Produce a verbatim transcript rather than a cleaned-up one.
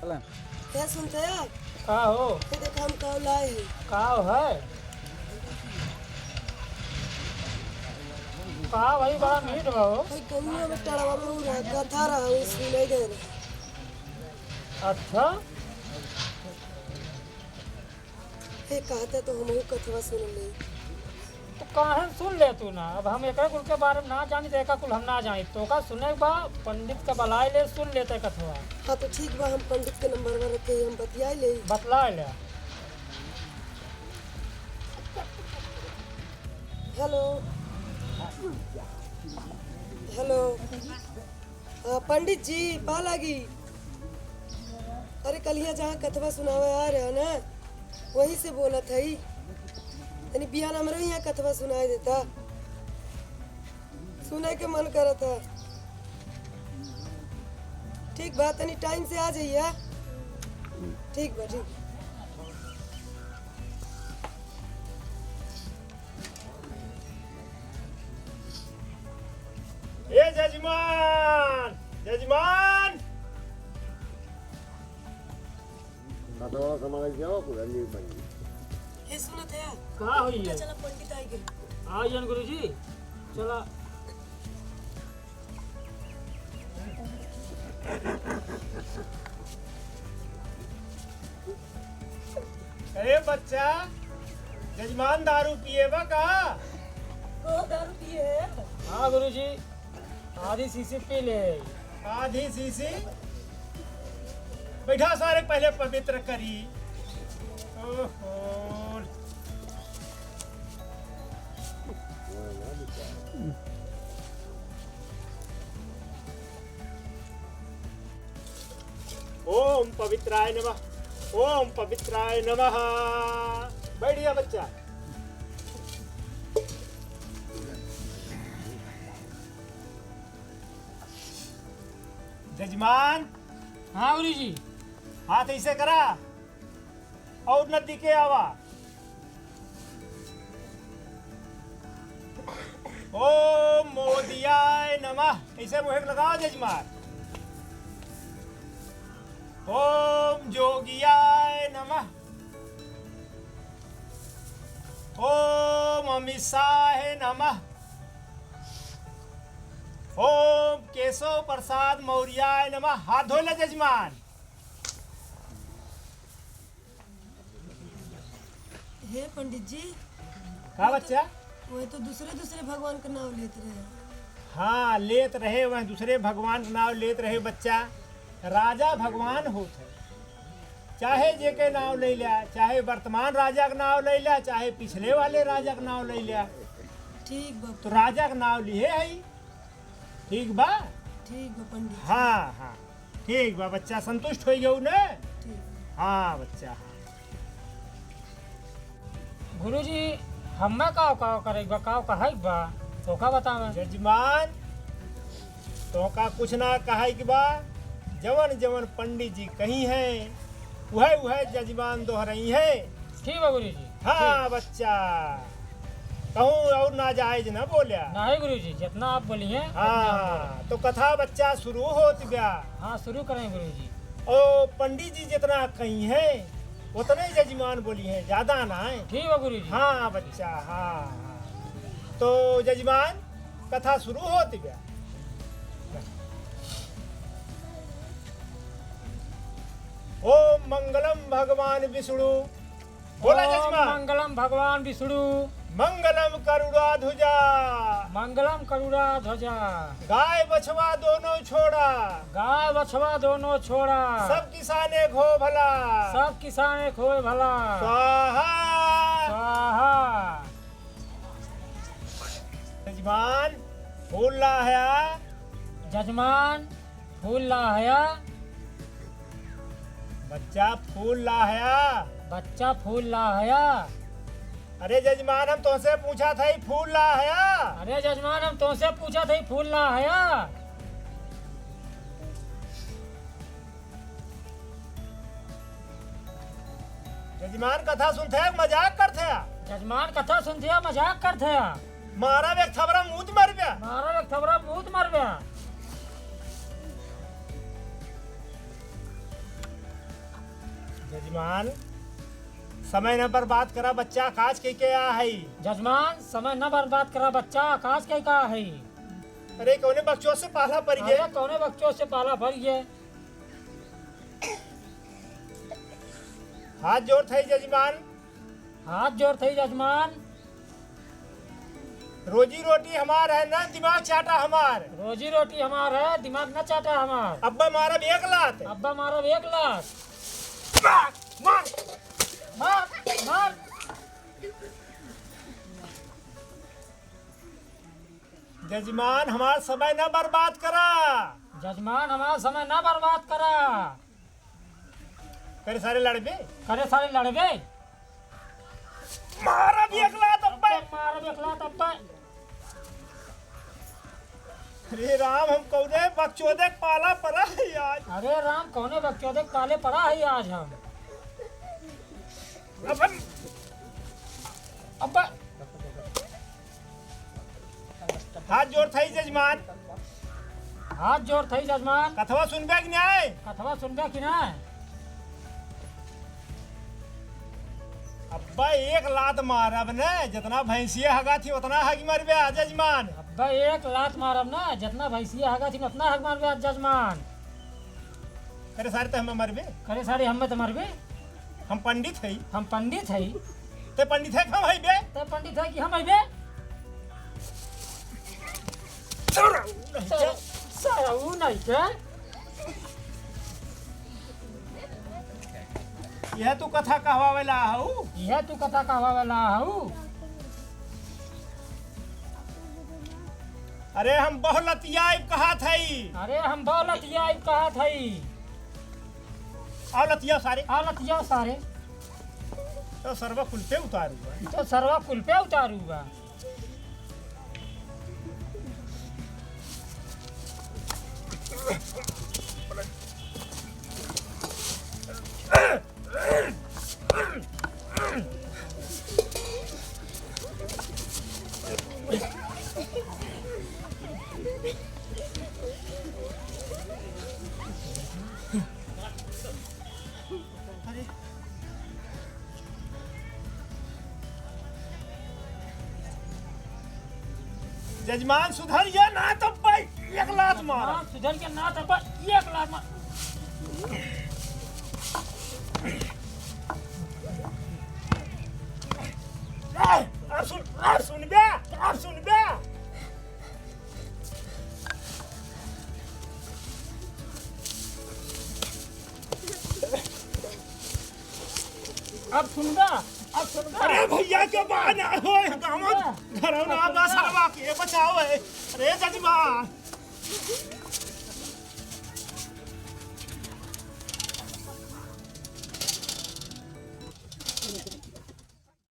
क्या सुनते हैं? का हो? ये देखो, हम का लाए हैं। का हो है? का भाई, बड़ा मीठ बा हो। भाई, गौवा में टड़वा में उ रहा, कथा रहा, वो सुने गए रहे। अच्छा। हे कहते तो हमहू कथवा सुन ले। तो काहे सुन ले तू ना? अब हम एकरे कुल के बारे में ना जानी, तो एका कुल हम ना जानी। तोका सुने के बा, पंडित का बलाए ले, सुन लेते कथवा। हाँ, तो ठीक बा, हम पंडित के नंबर वा रखे, हम बतियाई ले। बतलाए ले। हेलो। हेलो। हाँ, पंडित जी, पा लागी। अरे, कलिया जहाँ कथवा सुनावे आ रहा ना, वहीं से बोलत हई। तनी बिहान हमरो यहाँ कथवा सुनाए देता, सुने के मन करत है। ठीक बा, तनी टाइम से आ जाइए। ठीक बा, ठीक। ए जजमान, जजमान। कतवा समाज जाओ, कुल अन्य बनी। हे सुनत है? का होई है? चला पंडित आई गए। आ जान गुरुजी, चला। अरे बच्चा, जजमान दारू पिए बा का? ओ, दारू पिए है? हाँ गुरुजी, आधी शीशी पी ले। आधी शीशी? बैठा सारे, पहले पवित्र करी। ओहो। ओम पवित्राय नमः, ओम पवित्राय नमः। बैठ जा बच्चा। जजमान। हाँ गुरुजी। हाथ ऐसे करा और नदी के आवा। ओम मोदियाय नमः। ऐसे मुँह के लगाओ जजमान। ओम जोगियाय नमः। ओम अमित शाह नमः। ओम केशव प्रसाद मौर्याय नमः। हाथ धो ले जजमान। हे पंडित जी, का बच्चा? वह तो दूसरे दूसरे भगवान का नाम लेत रहे। हाँ, लेत रहे, वह दूसरे भगवान का नाम लेत रहे बच्चा। राजा भगवान होत है, चाहे जेके नाम ले लिया, चाहे वर्तमान राजा का नाम ले लिया, चाहे पिछले वाले राजा का नाम ले लिया। ठीक बा। तो राजा का नाम लिहे है, ठीक बा? ठीक बा पंडित जी। हाँ, हाँ, ठीक बा बच्चा, संतुष्ट हो गयो ने? ठीक। हाँ बच्चा, हाँ। गुरुजी, हम्मा काव काव करे के बा, काव कहे के बा, तोका बतावे। जजमान, तोका कुछ ना कहे के बा, जवन जवन पंडित जी कही हैं, उहे उहे जजमान दोहरई हैं। ठीक बा गुरुजी। हाँ ठीक। बच्चा, कहूँ और नाजायज ना बोल्या। नहीं गुरुजी, जितना आप बोली हैं, उतना हम हाँ, बोले। तो कथा बच्चा शुरू होत बा। हाँ, शुरू करें गुरुजी। ओ पंडित जी जितना कही हैं, उतने जजमान बोली हैं, ज्यादा ना है। ठीक बा गुरुजी। हाँ बच्चा, हाँ, हाँ। तो जजमान, कथा शुरू होत बा। ओम मंगलम भगवान विष्णु। बोला ओम जजमान। मंगलम भगवान विष्णु। मंगलम करुणा ध्वजा। मंगलम करुणा ध्वजा। गाय बछवा दोनों छोड़ा। गाय बछवा दोनों छोड़ा। सब किसान एक हो भला। सब किसान एक होए भला। स्वाहा। स्वाहा। जजमान, फूल लाहया। जजमान, फूल लाहया। बच्चा, फूल लाहया। बच्चा, फूल लाहया। अरे जजमान, हम तोसे पूछा था, फूल लाहया। अरे जजमान, हम तोसे पूछा था, फूल लाहया। जजमान, कथा सुनत है, मजाक करत है? जजमान, कथा सुनत है, मजाक करत है? मारा एक थबरा मूत मरबे। मारा एक थबरा मूत मरबे। जजमान, समय न बर्बाद करा, बच्चा अकाज कइ के आ है। जजमान, समय न बर्बाद करा, बच्चा अकाज कइ के आ है। अरे, कौने बकचोद से पाला पड़ गए? अरे, कौने बकचोद से पाला पड़ गए? हाथ जोड़त हई जजमान। हाथ जोड़त हई जजमान। रोजी रोटी हमार है ना, दिमाग चाटा हमार। रोजी रोटी हमार है, दिमाग न चाटा हमार। अब्बा मारब एक लात। अब्बा मारब एक लात। मार, मार, मार, मार। जजमान, हमार समय न बर्बाद करा। जजमान, हमार समय न बर्बाद करा। करे सारे लड़बे? करे सारे लड़बे? मारब एक लात अब्बे। अब्बे, मारब एक लात अब्बे। अरे राम, हम कौने बकचोदे के पाला पड़ा है आज। अरे राम, कौने बकचोदे के पाले पड़ा है आज हम। अब हम, अब हाथ जोड़त हई जजमान। हाथ जोड़त हई जजमान। कथवा सुनबे कि नाय? कथवा सुनबे कि नाय? अब्बा एक लात मारब न, जितना भैंसिया हगा थी उतना हग मरबे आ जजमान। अब्बा एक लात मारब न, जितना भैंसिया हगा थी उतना हग मरबे आ जजमान। करे सारे त हमें मरबे। करे सारे हमें त मरबे। हम पंडित हई। हम पंडित हई। ते पंडित है कि हम हई बे? ते पंडित है कि हम हई बे? सरऊ नहीं के। सरऊ नहीं के। यह तू कथा कहवावे ला हऊ? यह तू कथा कहवावे ला हऊ? अरे हम बहुलतिया कहत हई। अरे हम बहुलतिया कहत हई। आओ लतिया सारे। आओ लतिया सारे। तो सरवा कुल पे उतारू बा। तो सरवा कुल पे उतारू बा। अरे। जजमान सुधर जा ना तब भाई एक लात मार। जजमान सुधर जा ना तब भाई एक लात मार। ए, अब सुन, अब सुन बे, अब सुन बे। अब सुनबा, अब सुनबा। अरे भैया के बहाना हो, गाँव अब सुनबा। घरौना अब बा सुनबा। सरवा के बचाओ है। अरे जजमान।